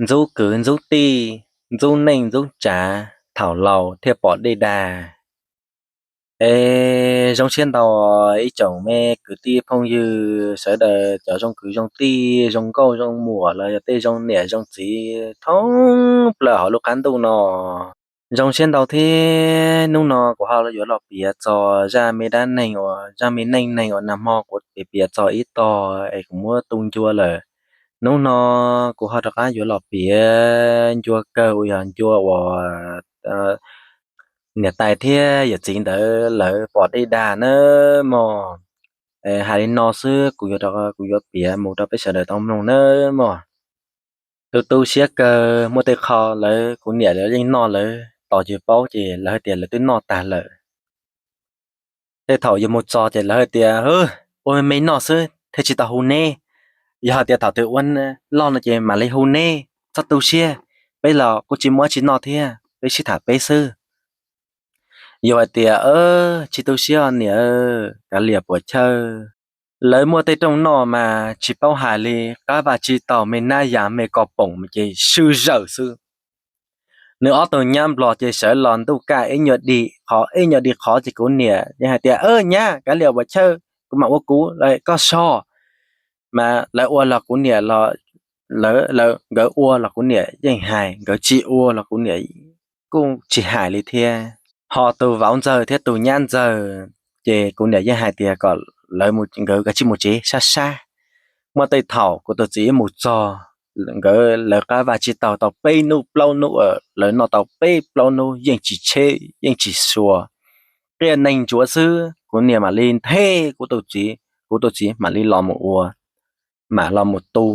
Ntxub kwv ntxub tij, ntxub neej ntxub tsav, thaum laus thiaj pom dej dag. Es zoo siab ntau ib tsoom me kwv tij phooj ywg sawv daws, cov zoo kwv zoo tij, zoo nkauj zoo muam los yog tej zoo niam zoo txiv thoob plaws hauv lub qab ntuj no. Zoo siab ntau thiab hnub no kuv ho yuav los piav txog zaj me dab neeg uas, zaj me neej neeg uas nag hmo kuv piav piav txog ib tog es kuv muab tu ncua lawm. Hnub no kuv ho rov qab yuav los piav ncua kawg uas yog ncua uas niam tais thiab yawm txiv ntawd lawv pom dej dag na mog. Hais li no xwb, kuv yuav, kuv yuav piav mus rau peb sawv daws tau mloog na mog. Tu tu siab kawg, muaj tej qho lawv, kuv niam lawv yeej noj lawv tos tsis paub ces lawv hais tias lawv twb noj tag lawm. Tej thaum yuav mus txog ces lawv hais tias, ua me noj xwb thiaj tsis tau hu neb. Yog hais tias thaum twg ua loj no ces mam li hu neb, txhob tu siab, peb los kuj tsis muaj dab tsi noj thiab, peb sib tham peb xwb. Yus hais tias, tsis tu siab niam, kav liam puas chawj. Lawv muaj tej rooj noj mas tsis paub hais li, qab vaj tsib taug, me nab yas, me ko poom ces swb zawm xwb. Nws ob tug nyab nplog ces sawv los ntuj kaj ib nyuag dim qhov ib nyuag dim qhov ces kuv niam yeej hais tias, nyab, kav liam puas chawj, kuv mam ua kuv, koj so. Mas lawv ua los kuv niam, nkawd ua los kuv niam yeej hais, nkawd tsis ua los kuv niam kuj tsis hais li thiab. Ho tus vauv ntxawg thiab tus nyab ntxawg ces kuv niam yeej hais tias kom lawv, nkawd kav tsij mus tsev sab sab. Muaj tej thaum kuv tus txiv mus txog, nkawd lawv qab vaj tsib taug tau peb hnub plaub hnub, lawv noj tau peb plaub hnub yeej tsis tsheb yeej tsis sua, qias neeg ntsuav xwb, kuv niam mam li nthe kuv tus txiv, kuv tus txiv mam li los mus ua, mam los mus tu.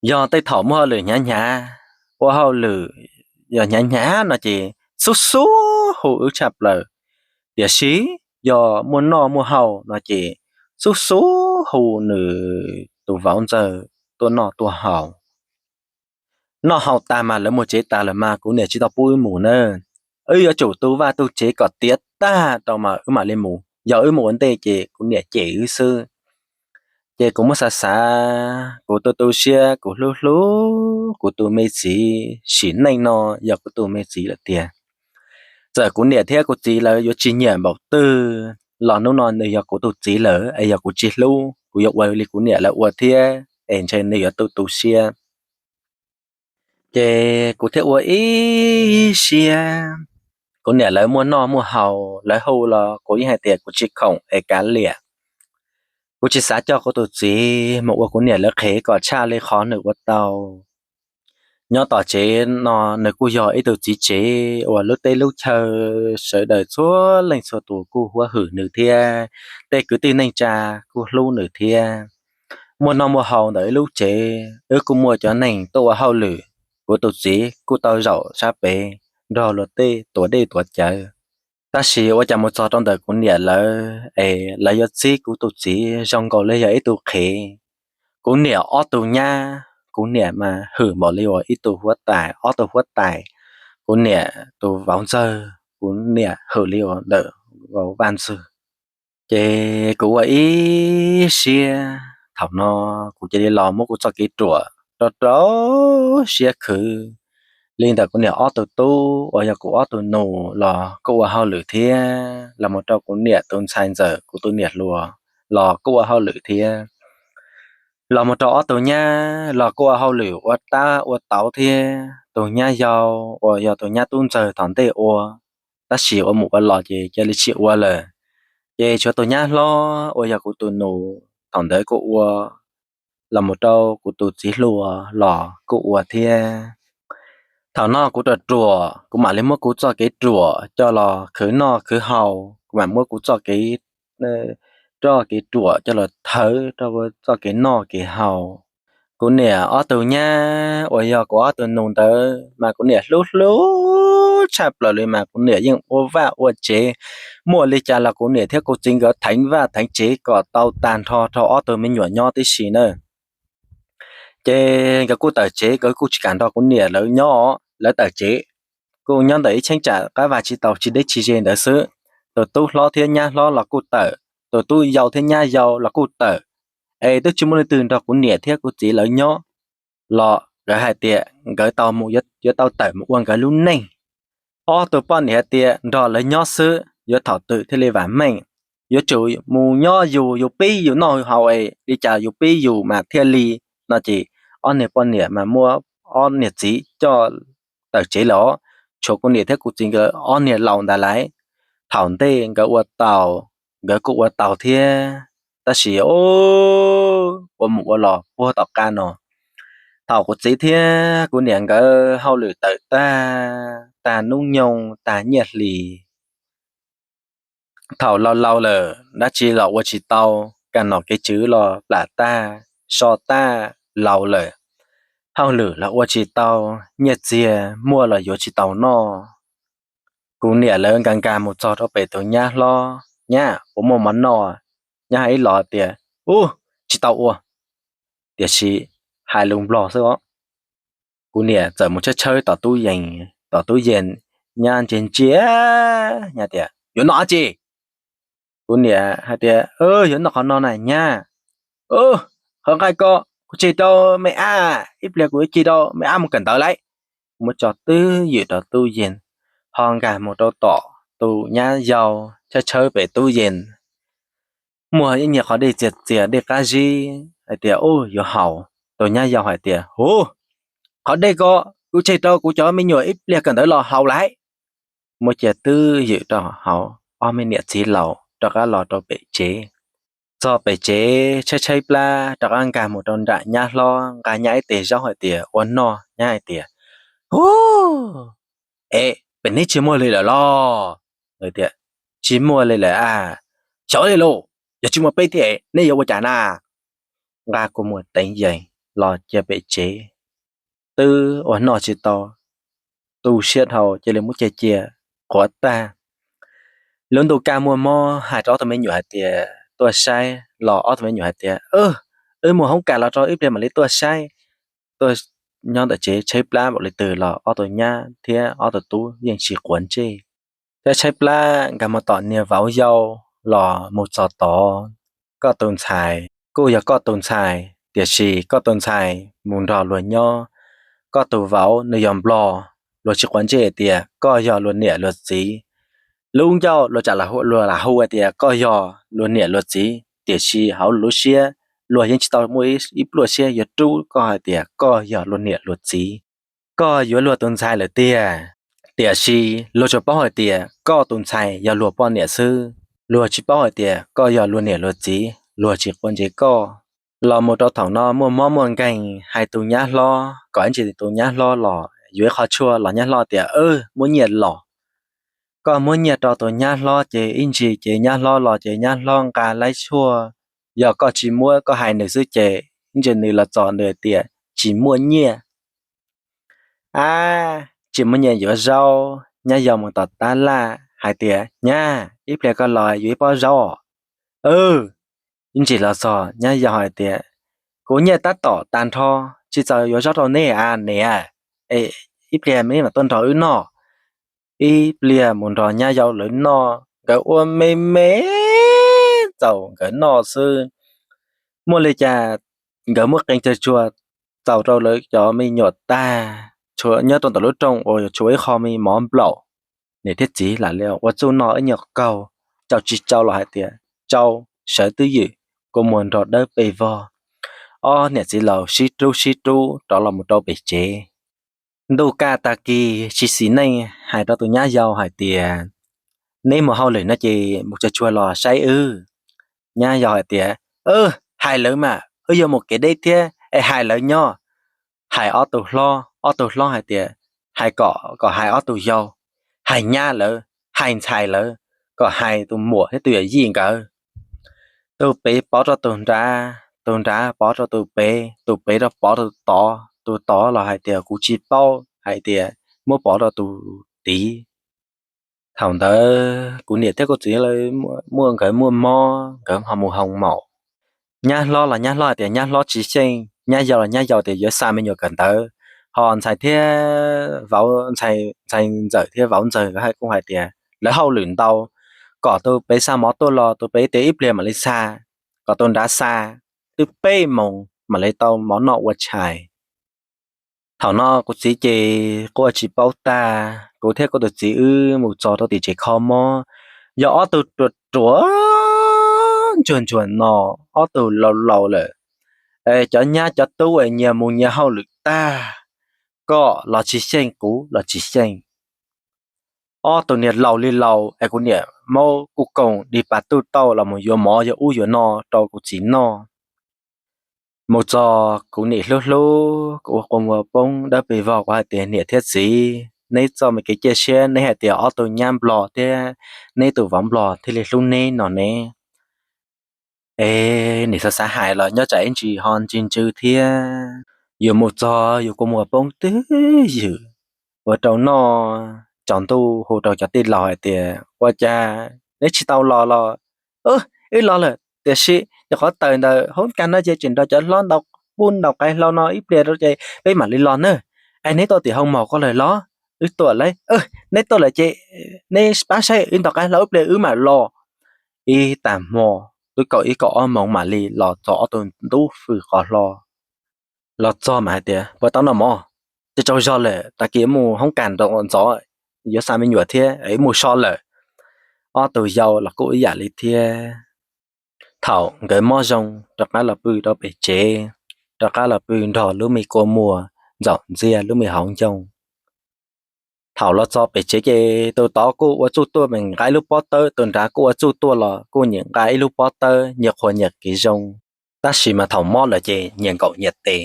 Yog tej thaum muaj hauj lwm hnyav hnyav, ua hauj lwm yog hnyav hnyav no ces xub xub hu wb tshaj plaws. Tiam sis yog muaj noj muaj haus no ces xub xub hu nws tus vauv ntxawg tuaj noj tuaj haus. Noj haus tag mas lawv mus tsev tas lawm mas kuv niam tsis tau pub wb mus na. Wb yuav tsum tu vaj tu tsev kom tiav tag rau mas wb mam li mus, yog wb mus ua ntej ces kuv niam cem wb xwb. Ces kuv muab xav xav, kuv tu tu siab, kuv hlub hlub kuv tus me txiv, sim neej no yog kuv tus me txiv lawm tiag. Txawm kuv niam thiab kuv txiv lawv yuav tsis nyiam npaum twg los hnub no nws yog kuv tus txiv lawm, es yog kuv tsis hlub kuv yuav ua li kuv niam lawv ua thiab, es ntshe nws yuav tu tu siab. Ces kuv thiaj ua ib siab, kuv niam lawv muaj noj muaj haus, lawv hu los kuv yeej hais tias kuv tsis khoom es kav liam. Kuv tsis xav coj kuv tus txiv mus ua kuv niam lawv qhev kom tshaj li qhov nws ua tau. Nyob tom tsev no nws kuj yog ib tug txiv tsev uas lub teb lub chaw sawv daws txhua leej txhua tus kuj huab hwm nws thiab, tej kwv tij neej tsa kuj hlub nws thiab. Muaj noj muaj haus ntawm ib lub tsev, wb kuj muaj cov neeg tuaj ua hauj lwm, kuv tus txiv kuj tau zaum sab pem nrog luag tej tuav dej tuav cawv. Tab sis ua cas mus txog rau ntawm kuv niam lawv es lawv yuav txib kuv tus txiv zoo nkaus li yog ib tug qhev. Kuv niam ob tug nyab, kuv niam mas hwm npaum li uas ib tug huab tais, ob tug huab tais, kuv niam tus vauv ntxawg, kuv niam hwm li uas ntawm vauv vaj ntxwg. Ces kuv ua ib siab, thaum no kuv cia li los muab kuv txoj kev ruam rau rau siab khwv li ntawm kuv niam ob tug tub uas yog kuv ob tug nus los kuj ua hauj lwm thiab, los mus rau kuv niam tus ntxhais ntxawm kuv tus niam hluas los kuj ua hauj lwm thiab, los mus rau ob tug nyab los kuj ua hauj lwm ua tab ua tauv thiab. Tus nyab yau uas yog tus nyab tub ntxawg thaum ntej ua, tab sis ua mus ua los ces cia li tsis ua lawm. Ces tshuav tus nyab hlob uas yog kuv tus nus thaum ntawd kuj ua, los mus rau kuv tus txiv hluas los kuj ua thiab. Thaum no kuv ruam ruam, kuv mam li muab kuv txoj kev ruam coj los khwv noj khwv haus, kuv mam muab kuv txoj kev, txoj kev ruam coj los thawv rau txoj kev noj kev haus. Kuv niam ob tug nyab uas yog kuv ob tug nus ntawd mas kuv niam hlub hlub tshaj plaws li, mas kuv niam yeej ua vaj ua tsev, muaj li cas los kuv niam thiab kuv txiv nkawd theev vaj theev tsev kom tau tag nrho rau ob tug me nyuam nyob tib si na. Ces nkawd kuj tawm tsev, nkawd kuj tsis kam nrog kuv niam lawv nyob, lawv tawm tsev, kuj nyob ntawm ib cheeb tsam qab vaj tsis tau tsis deb tsis ze ntawd xwb. Tus tub hlob thiab nyab hlob los kuj tawm, tus tub yau thiab nyab yau los kuj tawm, es twb tsis muaj leej twg nrog kuv niam thiab kuv txiv lawv nyob los nkawd hais tias nkawd tau mus, yuav tau tawm mus ua nkawd lub neej. Ob tug poj niam hais tias nrog lawv nyob xwb yuav thaum twg thiaj li vam meej, yuav tsum mus nyob yus, yus pib yus noj haus es li cas yus pib yus mas thiaj li. No ces ob niag poj niam mas muab ob niag txiv coj tawm tsev lawm os, tshuav kuv niam thiab kuv txiv nkawd ob niag laus ntawd lawm. Thaum ntej nkawd ua tau, nkawd kuj ua tau thiab, tab sis ua mus ua los puag tom qab no, thaum kuv txiv thiab kuv niam nkawd hauj lwm tawm tag, tag hnub nyoog tag nyiaj hli, thaum laus laus lawm dab tsi los ua tsis tau, kaj nom kev tswv los plam tag, so tag, laus lawm, hauj lwm los ua tsis tau, nyiaj txiag muaj los yuav tsis tau noj. Kuv niam lawv nkag nkag mus txog rau pem tus nyab hlob, nyab puas muaj mov noj? Nyab hais ib los tias, ub, tsis tau ua, tiam sis hais lus Nplog xwb os. Kuv niam txawm mus tshawb tshawb tom tub yees, tom tub yees, nyab ntsia ntsia, nyab tias yuav noj dab tsi? Kuv niam hais tias yuav noj qhov no na nyab. Qhov nqaij ko kuv tseg rau me ab, ib pliag kuv yuav cig rau me ab mus kawm ntawv lawm. Muab tso twb ywm rau tub yees, ho nkag mus rau tom tus nyab yau tshawb tshawb pem tub yees. Muaj ib nyuag qhov dej txias txias, dej qab zib hais tias ub yuav haus. Tus nyab yau hais tias, huv, qhov dej ko kuv tseg rau kuv cov me nyuam ib pliag kawm ntawv los haus lawm. Muab cia twb ywm rau hauv, ob me niam txiv laus rov qab los rau pem tsev. Txog pem tsev tshaib tshaib plab rov qab nkag mus rau nram nyab hlob, nqa nyab ib tes zaub hais tias ua noj. Nyab hais tias, huv, es pem neb tsis muaj li lawm los? Tias tsis muaj li lawm a. Xyov li lauj, yog tsis muaj peb thiab neb yuav ua cas na? Nqa kua muag teev yees los cia pem tsev, twb ua noj tsis tau, tu siab dhau cia li muab cia cia, qhuav tag. Lub ntuj kaj muaj mob hais rau ob tug me nyuam hais tias tuaj saib los ob tug me nyuam hais tias, wb mus hoob kas los rau ib pliag mam li tuaj saib. Tuaj nyob ntawm tsev tshaib plab npaum li twg los ob tug nyab thiab ob tug tub yeej tsis quav ntsej. Thiab tshaib plab nkag mus tom niag vauv yau los mus txog tod, koj tus ntxhais kuj yog koj tus ntxhais, tiam sis koj tus ntxhais mus nrog luag nyob, koj tus vauv nws yog Nplog, luag tsis quav ntsej hais tias koj yog luag niam luag txiv. Lub ncauj luag tsam luag lam hu hais tias koj yog luag niam luag txiv, tiam sis hauv lub siab luag yeej tsis tau muaj ib pluaj siab yuav rub koj hais tias koj yog luag niam luag txiv. Koj yuav luag tus ntxhais lawm tiag, tiam sis luag tsuas paub hais tias koj tus ntxhais yog luag poj niam xwb, luag tsis paub hais tias koj yog luag niam luag txiv, luag tsis quav ntsej koj. Los mus rau thaum no muaj mob muaj nkeeg hais tus nyab hlob kom ib ntsis tus nyab hlob los yuav ib qho tshuaj los nyab hlob tias muab nyiaj los. Koj muab nyiaj rau tus nyab hlob ces ib ntsis ces nyab hlob los ces nyab hlob nqa laib tshuaj. Yog koj tsis muab, koj hais nws xwb ces ib ntsis nws los txog nws tias tsis muaj nyiaj. Ab, tsis muaj nyiaj yuav zaub, nyab yau mus tom tab laj hais tias nyab, ib pliag koj los yuav ib pob zaub. Ib ntsis los txog nyab yau hais tias kuv nyiaj tab tom tag nrho, tsis txaus yuav zaub rau nej a niam, ib pliag neb mam tuaj nrog wb noj. Ib pliag mus nrog nyab yau lawv noj, nkawd ua me me txaus nkawd noj xwb. Muaj li cas nkawd muab qee cawg tsuag txaus rau lawv cov me nyuam tag, nyob rau ntawm lub rooj uas tshuav ib qho me mov nplaum. Niam thiab txiv lam li ua txuj noj ib nyuag qaug, tsau tsis tsau los hais tias tsau, sawv twb ywm, kua muag nrog dawb pes vog. Ob niam txiv laus sib rub sib rub rov los mus rau pem tsev. Ntuj kaj tag kis tsis xis neej hais rau tus nyab yau hais tias neb mus hauj lwm no ces mus tsuag tsuag los saib wb. Nyab yau hais tias hais lawv mas wb yuav mus kev deb thiab es hais lawv nyob. Hais ob tug hlob, ob tug hlob hais tias hais kom, kom hais ob tug yau, hais nyab lawv, hais ntxhais lawv, kom hais tus muam thiab tus yawm yij nkawd. Tus pem pov rau tus nrad, tus nrad pov rau tus pem, tus pem rau pov rau tus tod, tus tod los hais tias kuv tsis paub, hais tias muab pov rau tus tid. Thaum ntawd kuv niam thiab kuv txiv muaj, nkawd muaj mob nkawd ho mus hoo maum. Nyab hlob los nyab hlob hais tias nyab hlob tsis xyeej, nyab yau los nyab yau tias yuav xa me nyuam kawm ntawv. Ho ntxhais thiab vauv, ntxhais ntxawm thiab vauv ntxawg nkawd kuj hais tias lawv hauj lwm ntau, kom tus pem xa mov tuaj los tus pem tias ib pliag mam li xa, kom tus nrad xa twb peb moos mam li tau mov noj ua tshais. Thaum no kuv txiv ces quaj tsis paub tag, kuv thiab kuv tus txiv wb mus txog rau tim tsev kho mob, yog ob tug ruam ruam ntsuag ntsuag no, ob tug laus laus lawm. Cov nyab cov tub nyias mus nyias hauj lwm tag, koj los tsis xyeej kuv los tsis xyeej. Ob tug niag laus li laus es kuv niam maub kuj koom dig pas tuj tauj los mus yuav mov yuav ub yuav no rau kuv txiv noj. Mus txog kuv niam hlub hlub kuv ua qua muag poob dawb pes vog, kuv hais tias niam thiab txiv, neb txoj me kev cia siab, neb hais tias ob tug nyab nplog thiab neb tus vauv nplog thiaj li hlub neb no ne. Es niam xav xav hais los nyob tsam ib ntsis ho ntsis ntsws thiab. Yus mus txog yus qua muag poob twb ywm, ua rau noj tsaus ntuj hu rau cov tij laug hais tias ua cas neb tsis tau los los wb los lawm, tiam sis nyuam qhuav tawm ntawm hoob kas no ces tseem nrog cov hlob ntaus pub ntaus qaib hlau no ib pliag rau ces peb mam li los nawb. Es neb tuaj tim hoo mos ko lawm los? Wb tuaj lawm. Neb tuaj lawm ces neb pab saib wb ntaus qaib hlau ib pliag wb mam los. Ib tag hmo twb kaum ib kaum ob moos mam li los txog ob tug ntub fwj qos hlo. Los txog mas hais tias puas tau noj mov? Tsis tsaug zog lawm, tag kis mus hoob kas ntxov, yuav xa me nyuam thiab wb mus so lawm. Ob tug yau los kuj ib yam li thiab. Thaum nkawd mob zoo rov qab los pw rau pem tsev, rov qab los pw nrog lub me kua muag ntxaum ntxiag lub me hauv ncoo. Thaum los txog pem tsev ces tus tod kuj ua txuj tuaj nqa ib lub pob tawb, tus nrad kuj ua txuj tuaj los kuj nyiam nqa ib lub pob tawb, nyias qhuas nyias kev zoo. Tab sis mas thaum mob lawm ces nyias nkaum nyias tes.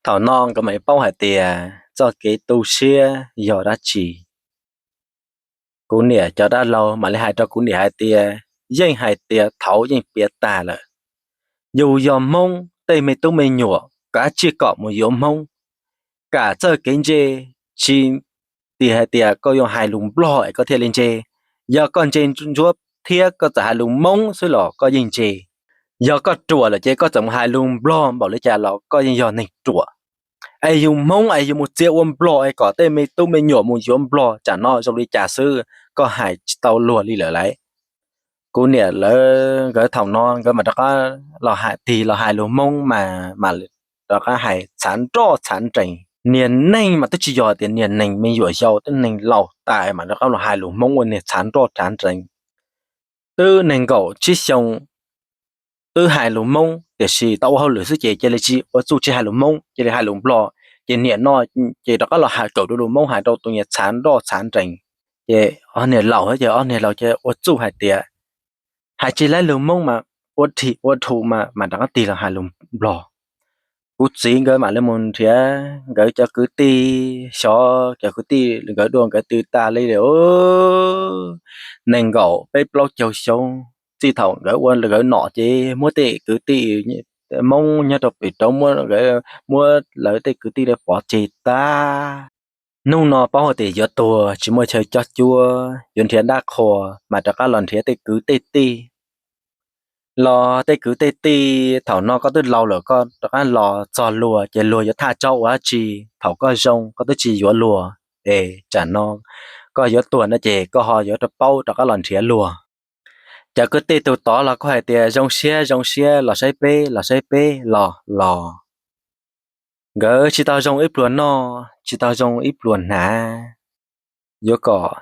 Thaum no nkawd mam li paub hais tias txoj kev tu siab yog dab tsi. Kuv niam cov dab laug mam li hais rau kuv niam hais tias yeej hais tias thaud yeej piav tag lawm, yus yog Hmoob tej me tub me nyuam kav tsij kom mus yuav Hmoob, kam txawj kev ntse, tsis tias hais tias koj yuav hais lus Nplog es koj thiaj li ntse. Yog koj ntse ntsuab thiab koj txawm hais lus Hmoob xwb los koj yeej ntse. Yog koj ruam lawm ces koj txawm mus hais lus Nplog npaum li cas los koj yeej yog neeg ruam. Es yus Hmoob es yus mus txia ua Nplog es kom tej me tub me nyuam mus yuav Nplog tsam no zoo li cas xwb, koj hais tsis tau luag li lawm lauj. Kuv niam lawv nkawd thaum no nkawd mam rov qab los hais tig los hais lus Hmoob mas mam rov qab hais txhav nroj txhav nrees. Niag neeg mas twb tsis yog tias niag neeg me nyuam yaus, twb neeg laus tas mam rov qab los hais lus Hmoob ua niag txhav nroj txhav nrees. Twb nees nkaum tsib xyoo twb hais lus Hmoob tiam sis tau ua hauj lwm xwb ces cia li tsis ua txuj tsis hais lus Hmoob, cia li hais lus Nplog. Ces niam no ces rov qab los hais kaum rau lus Hmoob hais rau tus niag txhav nroj txhav nrees. Ces ob niag laus ces ob niag laus ces ua txuj hais tias hais tsis laib lus Hmoob mas ua dhim ua dhum mas mam rov qab tig los hais lus Nplog. Kuv txiv nkawd mam li mus nrhiav nkawd cov kwv tij, xyov cov kwv tij nkawd dua nkawd twb tas li lawm. Nees nkaum peb plaub caug xyoo, txij thaum nkawd ua nkawd nom ces muab tej kwv tij Hmoob nyob rau pem roob muab lawv tej kwv tij pov tseg tag. Hnub no paub hais tias yuav tuag tsis muaj chaw cob cuab, yuav nrhiav dab qhua mas rov qab los nrhiav tej kwv tej tij. Los tej kwv tej tij, thaum no koj twb laus lawm koj rov qab los txog luag ces luag yuav thaj tsob ua dab tsi? Thaum koj zoo koj twb tsis yuav luag, es tsam no koj yuav tuag no ces koj ho yuav rov paub rov qab los nrhiav luag. Cov kwv tij tus tod los kuj hais tias zoo siab zoo siab los saib peb los saib peb los los. Nkawd tsis tau zoo ib pluag noj tsis tau zoo ib pluag hnav. Yuav kom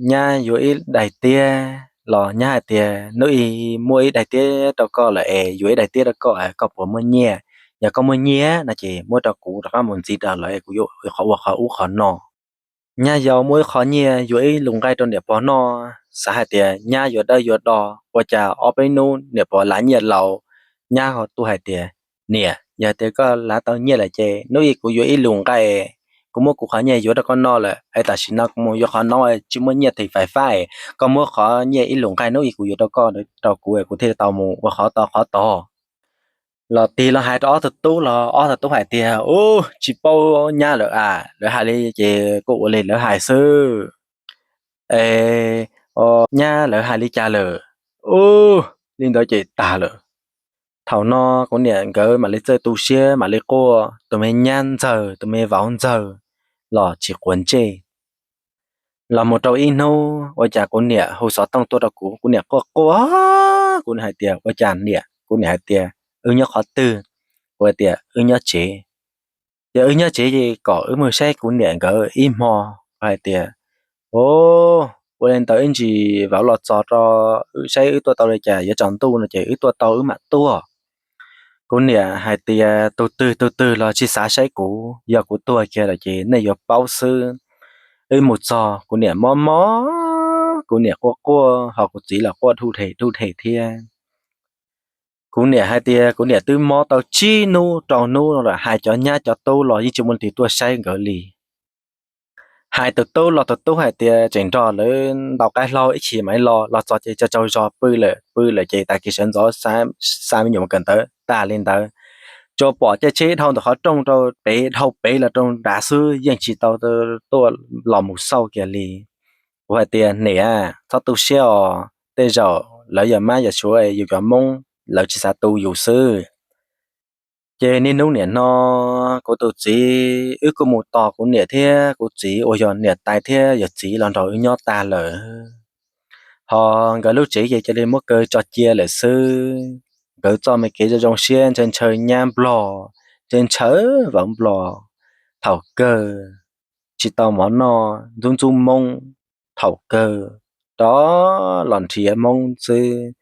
nyab yuav ib daim tiab los nyab hais tias hnub ib muaj ib daim tiab rau koj lawm es yuav ib daim tiab rau koj, koj puas muaj nyiaj? Yog koj muaj nyiaj no ces muab rau kuv rov qab mus ntxiv rau lawv es kuv yuav ua qhov ub qhov no. Nyab yau muaj ib qho nyiaj yuav ib lus nqaij rau niam pog noj, xav hais tias nyab yuav dawb yuav do, ua cas ob peb hnub niam pog lav nyiaj laus, nyab ho tuaj hais tias niam, yog tias koj lav tau nyiaj lawm ces hnub ib kuv yuav ib lus nqaij, kuv muab kuv qhov nyiaj yuav rau koj noj lawm es tam sim no kuv mus yuav qhov no tsis muaj nyiaj tiv fais fab, koj muab qhov nyiaj ib lus nqaij hnub ib kuv yuav rau koj rau kuv kuv thiaj tau mus ua qhov to qhov tod. Los tig los hais rau ob tug tub los ob tug tub hais tias ub tsis paub nyab lawv a, lawv hais li ces kuj ua li lawv hais xwb. Es nyab lawv hais li cas lawm? Ub, li ntawd ces tag lawm. Thaum no kuv niam nkawd mam li txawj tu siab mam li quaj, tus me nyab ntxawg tus me vauv ntxawg los tsis quav ntsej. Los mus rau ib hnub ua cas kuv niam hu xov tooj tuaj rau kuv, kuv niam quaj quaj, kuv niam hais tias ua cas niam? Kuv niam hais tias wb nyob qhov twg? Kuv hais tias wb nyob tsev. Ces wb nyob tsev ces kom wb mus saib kuv niam nkawd ib hmo, hais tias, o, ua li ntawd ib ntsis vauv los txog rau, wb saib wb tuaj tau li cas, yuav tsaus ntuj no ces wb tuaj tau wb mam tuaj. Kuv niam hais tias, tus twg tus twg los tsis xav saib kuv, yog kuv tuag kiag lawm ces nej yuav paub xwb. Wb mus txog kuv niam mob mob, kuv niam quaj quaj, ho kuv txiv los quaj dhuj dhem dhuj dhem thiab. Kuv niam hais tias kuv niam twb mob tau tsib hnub rau hnub no lawm, hais cov nyab cov tub los yeej tsis muaj leej twg tuaj saib nkawd li. Hais tus tub los tus tub hais tias tseem nrog lawv ntaus qaib hlaub ib chim mam los, los txog ces tsaug tsaug zog pw lawm, pw lawm ces tag kis sawv ntxov xa me nyuam mus kawm ntawv tag li ntawd, tsuas pom caij tsheb dhau ntawm qhov rooj rau pem, dhau pem los rau nrad xwb, yeej tsis tau tuaj los mus xauj kiag li. Kuv hais tias niam, txhob tu siab os, tej zaum lawv yog mab yog suav, yus cov Hmoob, lawv tsis xav tu yus xwb. Ces niaj hnub niam no, kuv tus txiv, wb kuj mus tos kuv niam thiab kuv txiv uas yog niam tais thiab yawm txiv los nrog wb nyob tag lawm. Ho nkawd lub tsev ces cia li muab kaw tso cia lawm xwb. Nkawd txoj me kev zoo zoo siab ntshaw ntshaw nyab nplog, ntshaw ntshaw vauv nplog, thaum kawg tsis tau mov noj, ntxub ntxub Hmoob, thaum kawg rov los nrhiav Hmoob xwb.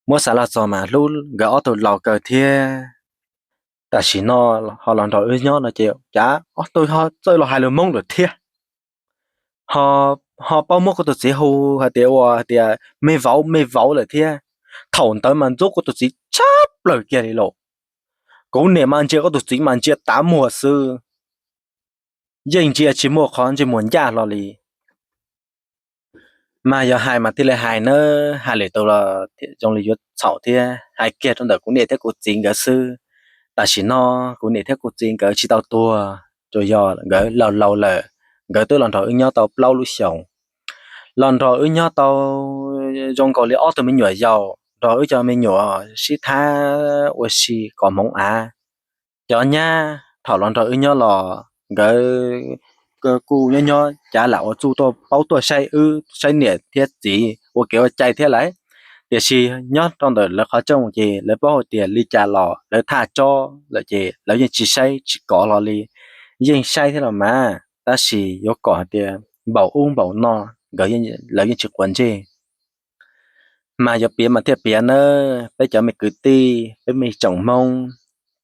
Muab xav los txog mas hlub nkawd ob tug laus kawg thiab. Tam sim no ho los nrog wb nyob no ces cas ob tug ho txawj los hais lus Hmoob lawm thiab. Ho paub muab kuv tus txiv hu hais tias ua hais tias me vauv me vauv lawm thiab. Thaum ntawd mas ntxub kuv tus txiv tshaj plaws kiag li lauj. Kuv niam mas ntsia kuv tus txiv mas ntsia tav muag xwb, yeej ntsia tsis muaj qhov ntsej muag ncaj hlo li. Mas yog hais mas thiaj li hais nawb, hais lwm tus los zoo li yuav txhaum thiab. Hais kiag rau ntawm kuv niam thiab kuv txiv nkawd xwb. Tam sim no kuv niam thiab kuv txiv nkawd tsis tau tuag, tsuas yog nkawd laus laus lawm, nkawd twb los nrog wb nyob tau plaub lub xyoos, los nrog wb nyob tau zoo nkaus li ob tug me nyuam yaus, nrog wb cov me nyuam sib thab ua si kom hmoov av. Cov nyab thaum los nrog wb nyob los nkawd kuj nyob nyob cav lam ua txuj tuaj paub tuaj saib wb saib niam thiab txiv ua kev ua cai thiab lawm. Tiam sis nyob rau ntawm lawv qhov rooj ces lawv paub hais tias li cas los lawv thaj tsob lawm ces lawv yeej tsis saib tsis kov hlo li. Yeej saib thiab los mas, tab sis yuav kom hais tias npaum ub npaum no nkawd, lawv yeej tsis quav ntsej. Mas yuav piav mas thiaj piav nawb, peb cov me kwv tij, peb me tsoom Hmoob,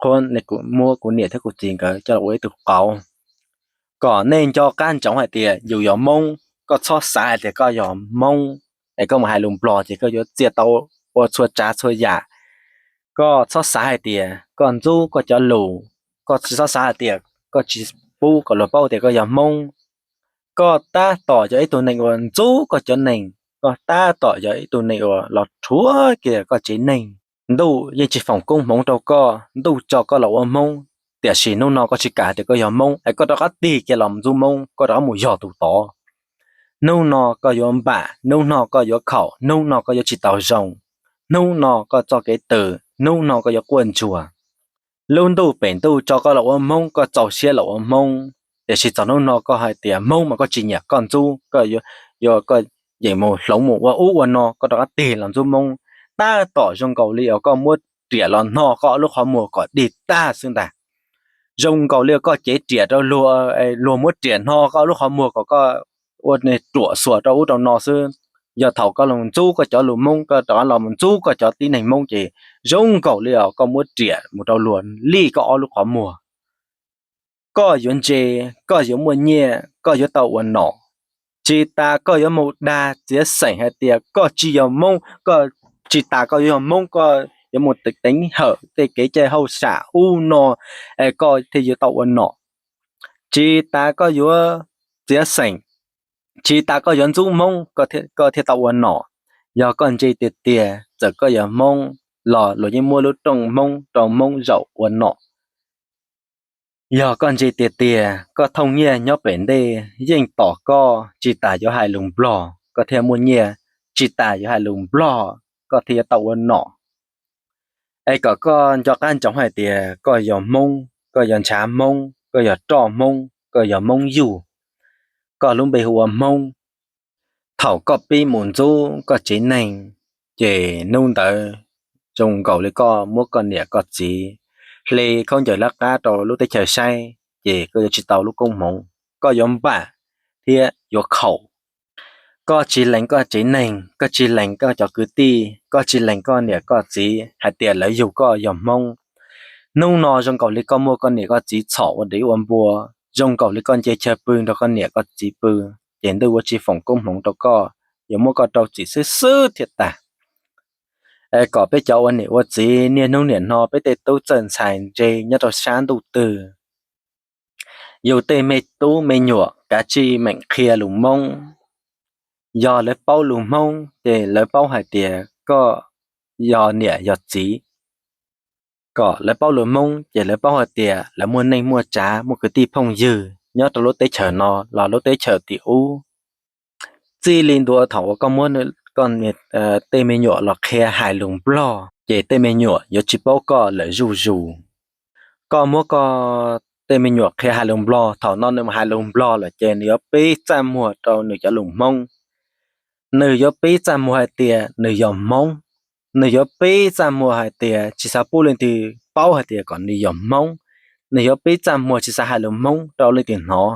qhuab nej muab kuv niam thiab kuv txiv nkawd coj los ua ib tug qauv, kom nej nco qab ntsoov hais tias yus yog Hmoob, koj txhob xav hais tias koj yog Hmoob es koj mus hais lus Nplog ces koj yuav txia tau ua txhua tsav txhua yam. Koj txhob xav hais tias koj ntxub koj cov lus, koj tsis txhob xav hais tias koj tsis pub kom luag paub tias koj yog Hmoob. Koj tab tom yog ib tug neeg uas ntxub koj cov neeg, koj tab tom yog ib tug neeg uas los rhuav kiag koj tsev neeg. Ntuj yeej tsis foom koob hmoov rau koj, ntuj tso koj los ua Hmoob, tiam sis hnub no koj tsis kam hais tias koj yog Hmoob es koj rov qab tig kiag los ntxub Hmoob, koj rov qab mus yog tus tod. Hnub no koj yuav npam, hnub no koj yuav khaum, hnub no koj yuav tsis tau zoo, hnub no koj txoj kev tws, hnub no koj yuav quaj ntsuag. Lub ntuj pem ntuj tso koj los ua Hmoob, koj txaus siab los ua Hmoob, tiam sis txog hnub no koj hais tias Hmoob mas koj tsis nyiam, koj ntxub, koj yuav, koj yeem mus hloov mus ua ub ua no, koj rov qab tig los ntxub Hmoob. Tab tom zoo nkaus li uas koj muab riam los hno koj lub qhov muag kom dig tag xwb ntag. Zoo nkaus li koj cev riam rau luag, luag muab riam hno koj lub qhov muag kom koj ua ruam xuas rau ub rau no xwb. Yog thaum koj los ntxub koj cov lus Hmoob, koj rov qab los mus ntxub koj cov tib neeg Hmoob ces zoo nkaus li uas koj muab riam mus rau luag lij koj ob lub qhov muag. Koj yuav ntse, koj yuav muaj nyiaj, koj yuav tau ua nom. Tsis tas koj yuav mus dag txiav xeem hais tias koj tsis yog Hmoob, koj, tsis tas koj yuav yog Hmoob, koj yuav mus teev hawm tej kev cai hauj sam ub no es koj thiaj yuav tau ua nom. Tsis tas koj yuav txiav xeem, tsis tas koj yuav ntxub Hmoob koj thiaj tau ua nom. Yog koj ntse tiag tiag, txawm koj yog Hmoob los luag yeej muab lub rooj Hmoob rau Hmoob zaum ua nom. Yog koj ntse tiag tiag, koj thooj nyiaj nyob pem ntej yeej tos koj, tsis tas yuav hais lus Nplog koj thiaj muaj nyiaj, tsis tas yuav hais lus Nplog koj thiaj yuav tau ua nom. Es kom koj nco qab ntsoov hais tias koj yog Hmoob, koj yog ntshav Hmoob, koj yog roj Hmoob, koj yog Hmoob yug, koj lub npe hu ua Hmoob. Thaum koj pib mus ntxub koj tsev neeg, ces hnub ntawd zoo nkaus li koj muab koj niam koj txiv hle khaub ncaws lab qab rau lub teb chaws saib. ces koj yuav tsis tau lub koob hmoov, koj yuav npam thiab yuav khaum. Koj tsis lees koj tsev neeg, koj tsis lees koj cov kwv tij, koj tsis lees koj niam koj txiv hais tias lawv yug koj yog Hmoob. Hnub no zoo nkaus li koj muaj koj niam koj txiv txhom ua dev ua npua, zoo nkaus li koj nce chaw pw nrog koj niam koj txiv pw, ces ntuj yuav tsis foom koob hmoov rau koj, yuav muab koj rau txim xwb xwb thiaj tag. Kom peb cov ua niam ua txiv niaj hnub niam no peb tej tub txawj ntxhais ntse nyob rau sab ntuj twg, yus tej me tub me nyuam kav tsij meem qhia lus Hmoob. Yog lawv paub lus Hmoob ces lawv paub hais tias koj yog niam yog txiv. Kom lawv paub lus Hmoob ces lawv paub hais tias lawv muaj neej muaj tsav, muaj kwv tij phooj ywg nyob rau lub teb chaws no los lub teb chaws tim ub. Txij li ntua thaum uas koj muab tej me nyuam los qhia hais lus Nplog ces tej me nyuam yuav tsis paub koj lawm zuj zus. Koj muab koj tej me nyuam qhia hais lus Nplog, thaum no nws mus hais lus Nplog lawm ces nws yuav pib txaj muag rau nws cov lus Hmoob. Nws yuav pib txaj muag hais tias nws yog Hmoob. Nws yuav pib txaj muag hais tias tsis xav pub leej twg paub hais tias kom nws yog Hmoob. Nws yuav pib txaj muag tsis xav hais lus Hmoob rau leej twg hnov.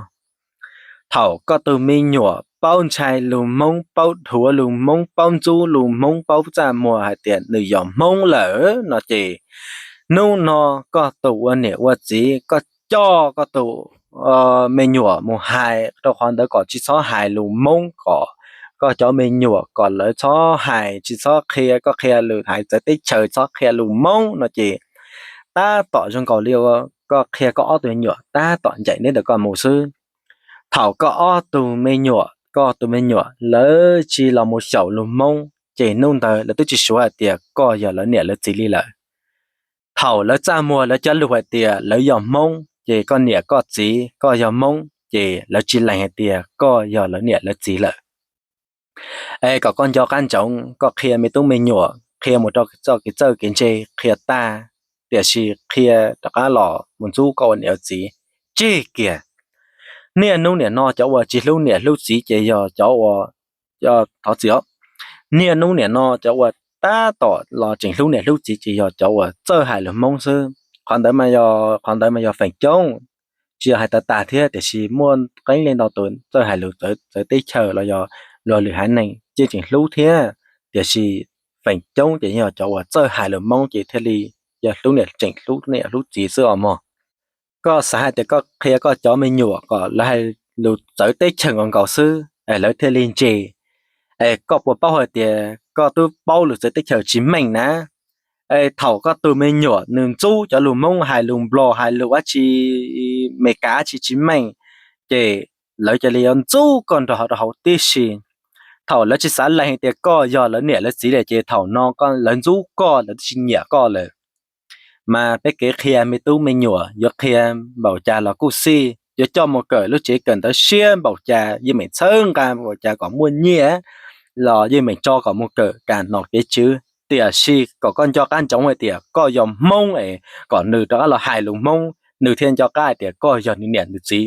Thaum koj tus me nyuam paub ntshai lus Hmoob, paub dhuav lus Hmoob, paub ntxub lus Hmoob, paub txaj muag hais tias nws yog Hmoob lawm no ces hnub no koj tus ua niam ua txiv, koj coj koj tus me nyuam mus hais rau qhov ntawd kom tsis txhob hais lus Hmoob, kom koj cov me nyuam kom lawv txhob hais, tsis txhob qhia, koj qhia lus hais txawv teb chaws txhob qhia lus Hmoob no ces tab tom zoo nkaus li koj qhia koj ob tug me nyuam tab tom ncaim neb ntawm koj mus xwb. Thaum koj ob tug me nyuam, koj tus me nyuam lawv tsis los mus xyaum lus Hmoob ces hnub ntawd lawv twb tsis suav hais tias koj yog lawv niam lawv txiv li lawm. Thaum lawv txaj muag lawv cov lus hais tias lawv yog Hmoob ces koj niam koj txiv koj yog Hmoob ces lawv tsis lees hais tias koj yog lawv niam lawv txiv lawm. Es kom koj nco qab ntsoov, koj qhia me tub me nyuam qhia mus rau txoj kev txawj kev ntse qhia tag, tiam sis qhia rov qab los mus ntxub koj ua niam ua txiv tseg kiag. Niaj hnub niam no cov uas tsis hlub niam hlub txiv ces yog cov uas, thov txim os, niaj hnub niam no cov uas tab tom los tseem hlub niam hlub txiv ces yog cov uas txawj hais lus Hmoob xwb. Qhov ntawd, qhov ntawd mas yog feem coob, tsis yog hais tas tas thiab, tiam sis muaj qee leej ntau tus txawj hais lus txawv teb chaws los yog luag lwm haiv neeg yeej tseem hlub thiab, tiam sis feem coob ces yog cov uas txawj hais lus Hmoob ces thiaj li yog hlub niam, tseem hlub niam hlub txiv xwb os mog. Koj xav hais tias koj qhia koj cov me nyuam kom lawv hais lus txawv teb chaws nkaus nkaus xwb es lawv thiaj li ntse, es koj puas paub hais tias koj twb paub lus txawv teb chaws tsis meej na? Es thaum koj tus me nyuam nws ntxub cov lus Hmoob, hais lus Nplog, hais lus dab tsi, Meskas dab tsi tsis meej, ces lawv cia li yuav ntxub koj nrog rau hauv tib si. Thaum lawv tsis xav lees hais tias koj yog lawv niam lawv txiv lawm ces thaum no lawv ntxub koj, lawv twb tsis nyiam koj lawm. Mas peb kev qhia me tub me nyuam yuav qhia npaum cas los kuj xij, yuav coj mus kawm lub tsev kawm ntawv siab npaum cas, yeej meem txhawb nqa npaum cas kom muaj nyiaj los yeej meem tso kom mus kawm kam nom kev tswv. Tiam sis kom koj nco qab ntsoov hais tias koj yog Hmoob es kom nws rov qab los hais lus Hmoob, nws thiaj nco qab hais tias koj yog nws niam nws txiv.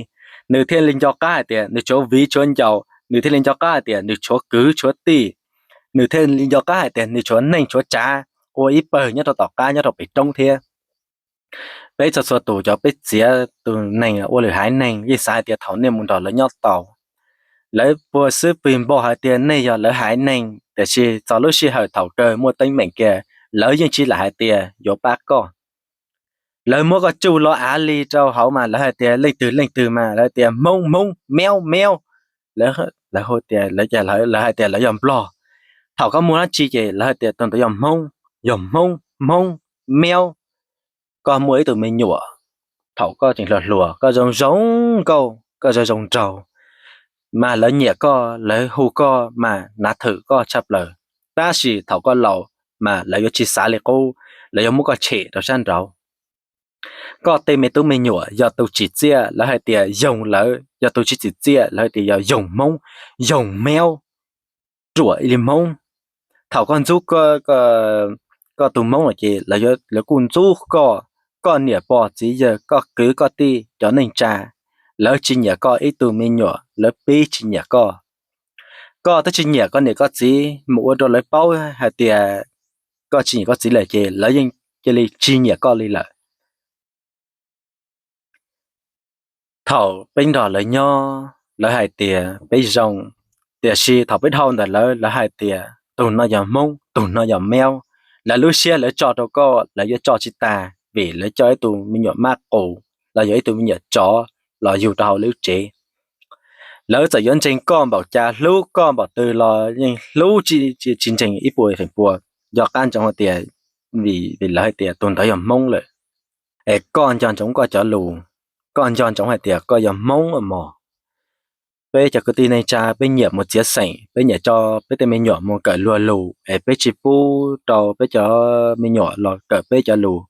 Nws thiaj li nco qab hais tias nws tshuav viv tshuav ncaus, nws thiaj li nco qab hais tias nws tshuav kwv tshuav tij, nws thiaj li nco qab hais tias nws tshuav neej tshuav tsav ua ib pawg nyob rau tom qab nyob rau pem roob thiab. Peb txhua txhua tus cov peb txiav tus neeg ua lwm haiv neeg yeej xav hais tias thaum nej mus nrog lawv nyob tau, lawv puag xwb pwg npo hais tias nej yog lawv haiv neeg, tiam sis txog lub sij hawm thaum kawg muaj teeb meem kiag, lawv yeej tsis lam hais tias yuav pab koj. Lawv muab koj tsuj los av li rau hauv mas lawv hais tias leej twg leej twg mas lawv hais tias Hmoob, Hmoob, Meob, Meob. Lawv, lawv hais tias lawv yog Nplog. Thaum koj muaj dab tsi ces lawv hais tias tus ntawd yog Hmoob, yog Hmoob, Hmoob, Meob. Koj muaj ib tug me nyuam, thaum koj tseem hluas hluas koj zoo zoo nkauj, koj zoo zoo nraug, mas lawv nyiam koj, lawv hu koj mas nav thwm koj tshaj plaws. Tab sis thaum koj laus mas lawv yuav tsis xav li qub, lawv yuav muab koj tshem rau sab nraud. Koj tej me tub me nyuam yog tus tsim txiaj lawv hais tias yoog lawv, yog tus tsis tsim txiaj lawv hais tias yog yoog Hmoob, yoog Meob, ruam ib li Hmoob. Thaum koj ntxub koj tus Hmoob lawm ces lawv kuj ntxub koj, koj niam pog txiv yawg, koj kwv koj tij, cov neej tsa, lawv tsis nyiam koj ib tug me nyuam, lawv pib tsis nyiam koj. Koj twb tsis nyiam koj niam koj txiv mus ua rau lawv paub hais tias koj tsis nyiam koj txiv lawm ces lawv yeej cia li tsis nyiam koj li lawm. Thaum peb nrog lawv nyob lawv hais tias peb zoo, tiam sis thaum peb dhau ntawm lawv, lawv hais tias tus no yog Hmoob, tus no yog Meob. Lawv lub siab lawv tso rau koj lawv yuav tso tsis tag vim lawv coj ib tug me nyuam mab qus los yog ib tug me nyuam tsov los yug rau hauv lub tsev. Lawv txawm yuav ntseeg koj npaum cas, hlub koj npaum twg los yeej hlub tsis ntseeg ib puas feem pua. Nco qab ntsoov hais tias, vim lawv hais tias tus ntawd yog Hmoob lawm, es koj nco ntsoov koj cov lus, koj nco ntsoov hais tias koj yog Hmoob mog. Peb cov kwv tij neej tsa peb nyiam mus txiav xeem, peb nyiam tso peb tej me nyuam mus kawm luag lus es peb tsis pub rau peb cov me nyuam los kawm peb cov lus.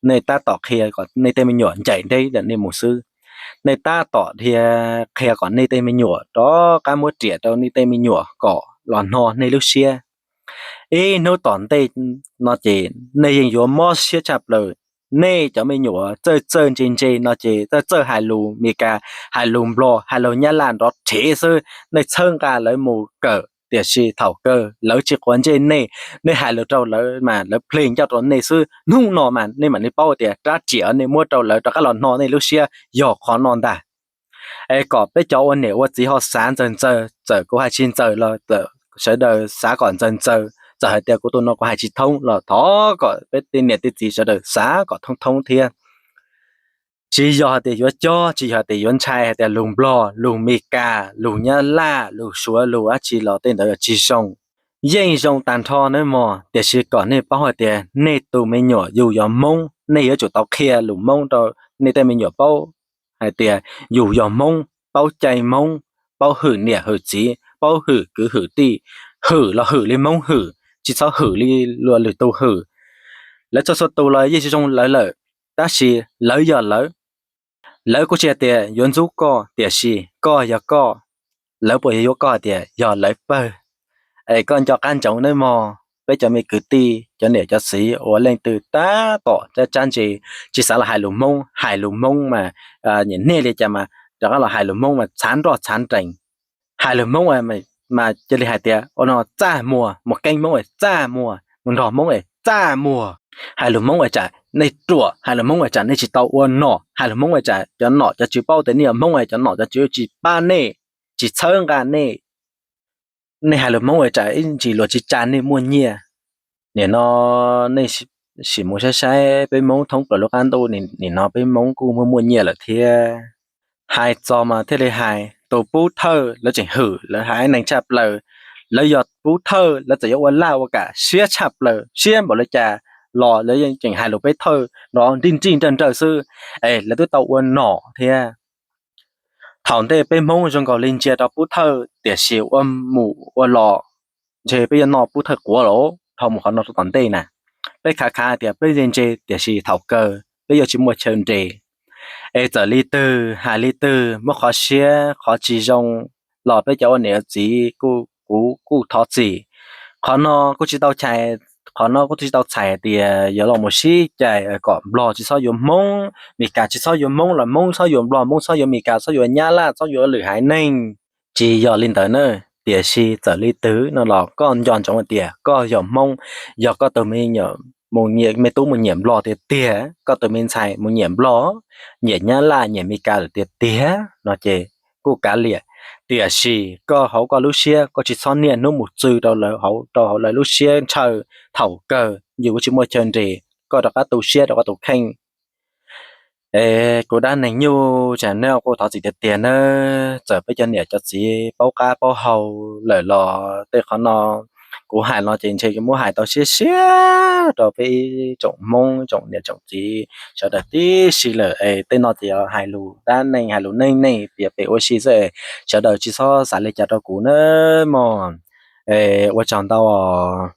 Nej tab tom qhia kom nej tej me nyuam ncaim deb ntawm nej mus xwb. Nej tab tom dhia qhia kom nej tej me nyuam rov qab muab riam rau nej tej me nyuam kom los hno nej lub siab. Ib hnub tom ntej no ces nej yeej yuav mob siab tshaj plaws. Nej cov me nyuam txawj txawj ntse ntse no ces txawj txawj hais lus Meskas, hais lus Nplog, hais lus Nyab Laj nrov rhev xwb. Nej txhawb nqa lawv mus kawm, tiam sis thaum kawg lawv tsis quav ntsej nej. Nej hais lus rau lawv mas lawv plees ncauj rau nej xwb. Hnub no mas nej mam li paub tias rab riam nej muab rau lawv rov qab los hno nej lub siab yog qhov no ntag. Es kom peb cov ua niam ua txiv ho xav ntxaws ntxaws, txawm kuv hais tsis ntxaws los sawv daws xav kom ntxaws ntxaws, txawm hais tias kuv tus no kuv hais tsis thoob los thov kom peb tej niam tej txiv sawv daws xav kom thoob thoob thiab. Tsis yog hais tias yuav cob, tsis yog hais tias yuav ntshai hais tias lus Nplog, lus Meskas, lus Nyab Laj, lus Suav, lus dab tsi los tej ntawd tsis zoo. Yeej zoo tag nrho nawb mog, tiam sis kom nej paub hais tias nej tus me nyuam yus yog Hmoob, nej yuav tsum tau qhia lus Hmoob rau nej tej me nyuam paub hais tias yus yog Hmoob, paub cai Hmoob, paub hwm niam hwm txiv, paub hwm kwv hwm tij, hwm los hwm li Hmoob hwm, tsis txhob hwm li luag lwm tus hwm. Lawv txhua txhua tus los yeej zoo lawv lawm, tab sis lawv yog lawv. Lawv kuj tsis hais tias yuav ntxub koj, tiam sis koj yog koj, lawv puas yuav yuav koj hais tias yog lawv pawg? Es koj nco qab ntsoov nawb mog, peb cov me kwv tij, cov niam cov txiv uas leej twg tab tom tsab tsab ntse tsis xav los hais lus Hmoob, hais lus Hmoob mas nyiam niaj li cas mas rov qab los hais lus Hmoob mas txhav nroj txhav nrees. Hais lus Hmoob mas cia li hais tias ua no txaj muag, mus keeb Hmoob es txaj muag, mus nrog Hmoob es txaj muag. Hais lus Hmoob es tsam nej ruam, hais lus Hmoob es tsam nej tsis tau ua nom, hais lus Hmoob es tsam cov nom cov tswv paub tias nej yog Hmoob es cov nom cov tswv tsis pab nej, tsis txhawb nqa nej. Nej hais lus Hmoob es tsam ib ntsis luag tsis tsa nej muaj nyiaj. Nim no nej sim mus saib saib peb Hmoob thoob plaws lub qab ntuj, nim no peb Hmoob kuj muaj muaj nyiaj lawm thiab. Hais txog mas thiaj li hais, tus pub thawj lawv tseem hwm, lawv haiv neeg tshaj plaws, lawv yog pub thawj lawv txawm yuav ua laj ua kam siab tshaj plaws, siab npaum li cas los lawv yeej tseem hais lus peb thawj nrov nrij nrij nrawj nrawj xwb, es lawv twb tau ua nom thiab. Thaum ntej peb Hmoob zoo nkaus li ntsia rau pub thawj, tiam sis ua mus ua los ntshe peb yuav noj pub thawj quav lawm dhau mus qhov no rau tom ntej na. Peb khav khav hais tias peb ntse ntse, tiam sis thaum kawg peb yuav tsis muaj chaw nres. Es txawm li twg hais li twg, muab qhov siab qhov tsis zoo los peb cov ua niam ua txiv kuj thov txim. Qhov no kuj tsis tau chais, qhov no kuj tsis tau txhais tias yuav los mus sib cais kom Nplog tsis txhob yuav Hmoob, Meskas tsis txhob yuav Hmoob los Hmoob txhob yuav Nplog, Hmoob txhob yuav Meskas, txhob yuav Nyab Laj, txhob yuav lwm haiv neeg. Tsis yog li ntawd na, tiam sis txawm li twg no los koj nco ntsoov hais tias koj yog Hmoob, yog koj tus me nyuam, me tub mus nyiam Nplog tiag tiag, koj tus me ntxhais mus nyiam Nplog, nyiam Nyab Laj, nyiam Meskas lawm tiag tiag no ces kuj kav liam. Tiam sis koj hauv koj lub siab koj tsis txhob niaj hnub mus txwv rau lawv hauv, rau hauv lawv lub siab ntshaw. Thaum kawg yus kuj tsis muaj chaw nres, koj rov qab tu siab rau koj tus kheej. Es kuv dab neeg nyuj tsam nej kuj thov txim tiag tiag nawb, txawm peb cov niam cov txiv paub qab paub hau lawm los tej qhov no kuv hais no ces ntshe muab hais tau siab siab rau peb ib tsoom Hmoob tsoom niam tsoom txiv sawv daws tib si lawm es tej no ces yog hais lus dab neeg hais lus neej neej piav pem ua si xwb, sawv daws tsis txhob xav li cas rau kuv nawb mog. Ua tsaug ntau os.